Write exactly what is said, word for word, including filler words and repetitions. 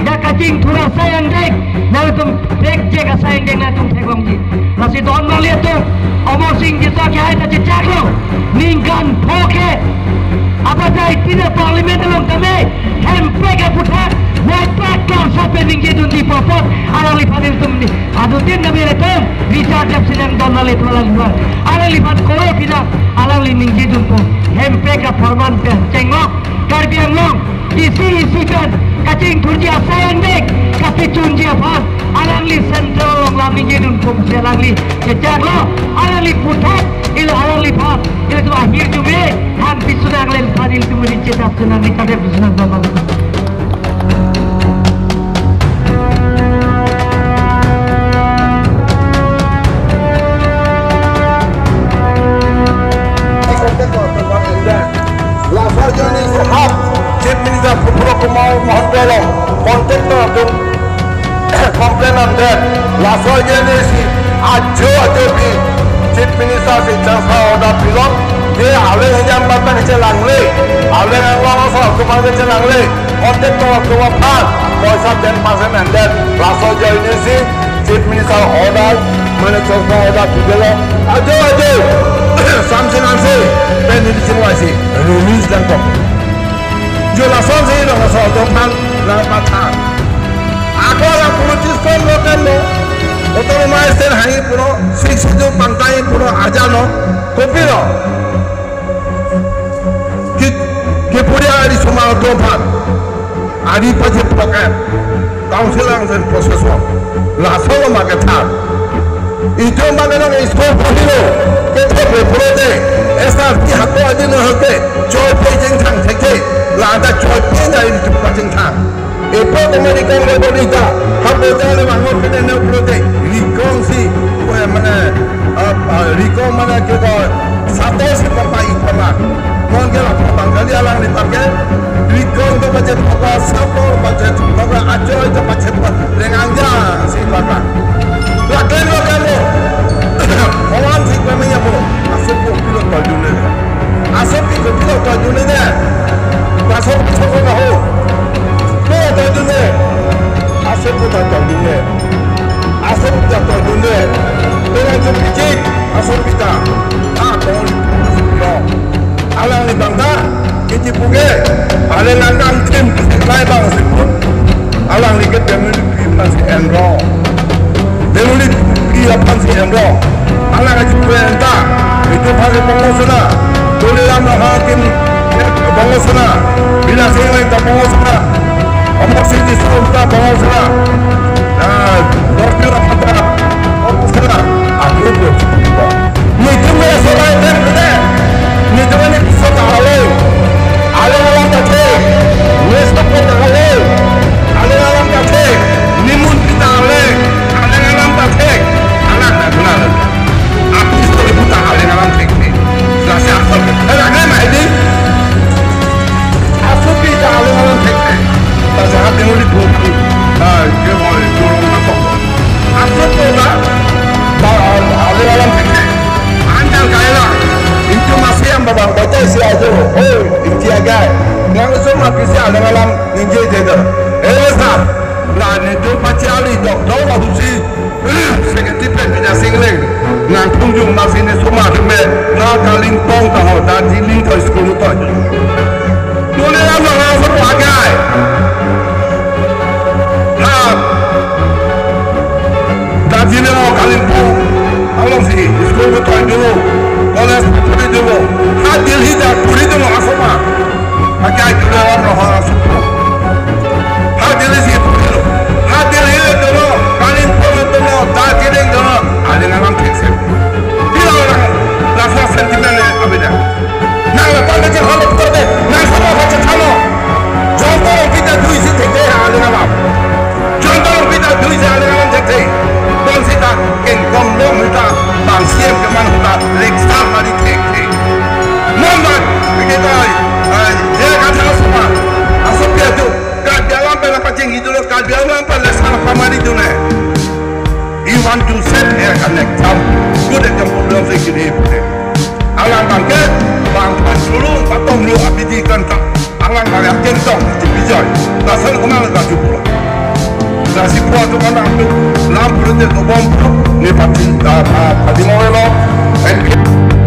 Dak kachingthur asai angdeng, nangtum thekjek asai angdeng nangtum theklongji. Lasi don mali atum, Amarsing Tisso kehai ta chechaklo. Ningkan pho ke, abatai tina parliament along tame, Hemprek aputhak, nangpaklar sape ningjedunji apot, alangliphan ilitum ni. Adutin kami ilitum, Richard Debsinang don mali atum alangliphan. Alangliphan koro pina, alangli ningjedunpo. Hemprek apharman pen, chenglok, Karbi Anglong, isi isi pen, kachingthurji asai angdeng, kapachunji aphan, alangli central along lam ningjedunpo, alangli chechaklo, alangli aputhak, ilo alangliphan, ilitum ahir jume, han pisunang lelphan, ilitum ri chetap sunang, ri kadep sunang, baba. Laso ajoine isi hap Chief Minister Purba Kumar Mahanta along contractor atum complain an det. Laso ajoine isi ajo ajo pi Chief Minister si changsa order pilok. Je aleng hejam batang chelangle, aleng anglong asor atum chelangle, contractor atum aphan poisa ten percent an det. Laso ajoine isi Chief Minister order, mane changsa order pidelo. Ajo ajo, Samson Hanse, pen neli chingvaisi, release dangkok. Jo lason si laso atum aphan nangpathan. Ako la politics kon lo kan lo. Autonomous state hangji pulo, Sixth Schedule pangtangji pulo, arjalo. Kopilo? Ki, kipuria ari osomar atum aphan. Ari paje pakai. Council ang sen process lo. Laso lo ma kethan. Itum ma kenong school pahilo. Kethe pe pulote. Esa ki hako adi no hake. Choi pe jengthang theke. Lata choi pe na itum pajengthang. Epo American lo bolita. Hako jale mango kene ne pulote. Rikong si. Ko mane, ah, ah, rikong mane ke ko. Sato si papa ipama. Non ke la papa kali alangliphan ke. Rikong to budget papa, sato budget papa, ajoine to budget papa. Lengang ja si papa. La klem lo kan lo. Oman si klem ya bro. Aso kopilo tojune. Aso kopilo tojune ne. Aso kopilo ho. Ko tojune. Aso ko tojune. Aso pita tojune. Tera jo pijik. Aso pita. Ah, tong. Alangli bangta, kiti puke, alangli nangdam tim, lai bang si pun. Alangli ke family tree aphan si enro. Family tree aphan si enro. Alangli ke pu enta, itum aphan si pangosona. Tuliram Ronghang akim, pangosona. Bidya Sing Engleng ta pangosona. Amarsing Tisso ta pangosona. Ah, Dorjilong ta pangosona. Aku pun. Nitum ke sobai tem kene. Nitum ni piso ta ale. Aleng alam ta thek. Nesto ko ta ale. Aleng alam ta thek. Nimun pita ale. Aleng alam ta thek. Anak ta kenal. Api so ibu ta aleng alam thek. Lasi asal. Anak ni mai di. Aso pita aleng alam thek. Ta jahat ni uli bu. Ah, dia mau turun apa? Aso pita. Ba aleng alam thek. Anjal kaila. Itum masih yang babang baca isi ajo. Oh, inti agai. Nang so mati si aleng alam ningje jeda. Eh, sir. La nitum pachali dok dok lahusi. Secretary pen Bidya Sing Engleng. Nangtum jung masih ni suma deme. Na Kalimpong ta ho, Darjeeling ta school ta. Tuliram Ronghang so pagai. Ha. Darjeeling ho Kalimpong. Along si school ko toi dulu. College ko toi dulu. Ha Delhi ta puri dulu asoma. Pakai Tuliram Ronghang asoma. Ha Delhi si puri dulu. Ha Delhi dulu. Kalimpong dulu. Darjeeling dulu. Aleng alam thek se. Bila orang rasa sentimen le abida. Nang la tangke je halo pute, nang sama baca tano. Jonta Rongpi ta dui si thekthek ha aleng alam. Jonta Rongpi ta dui si aleng alam thekthek. Don sita kengkong long sita bang C M keman sita leksar mari thekthek. Non bang, begitu ai. Ai, dia kata semua. Asal dia tu, Karbi Anglong pen apa ceng itu lo, Karbi Anglong pen leksar pamari tu ne. You want to set here an example, good example belongs to you. Alang bangke, bang pan sulu, patong lu, abidi kan tak. Alang bangke, Tong, T P Joy. Dasar kenal baju pula. Nasi buat tu kan aku lam pula tu bom pula. Ni parti, ah, ah, parti mau lo. N P M.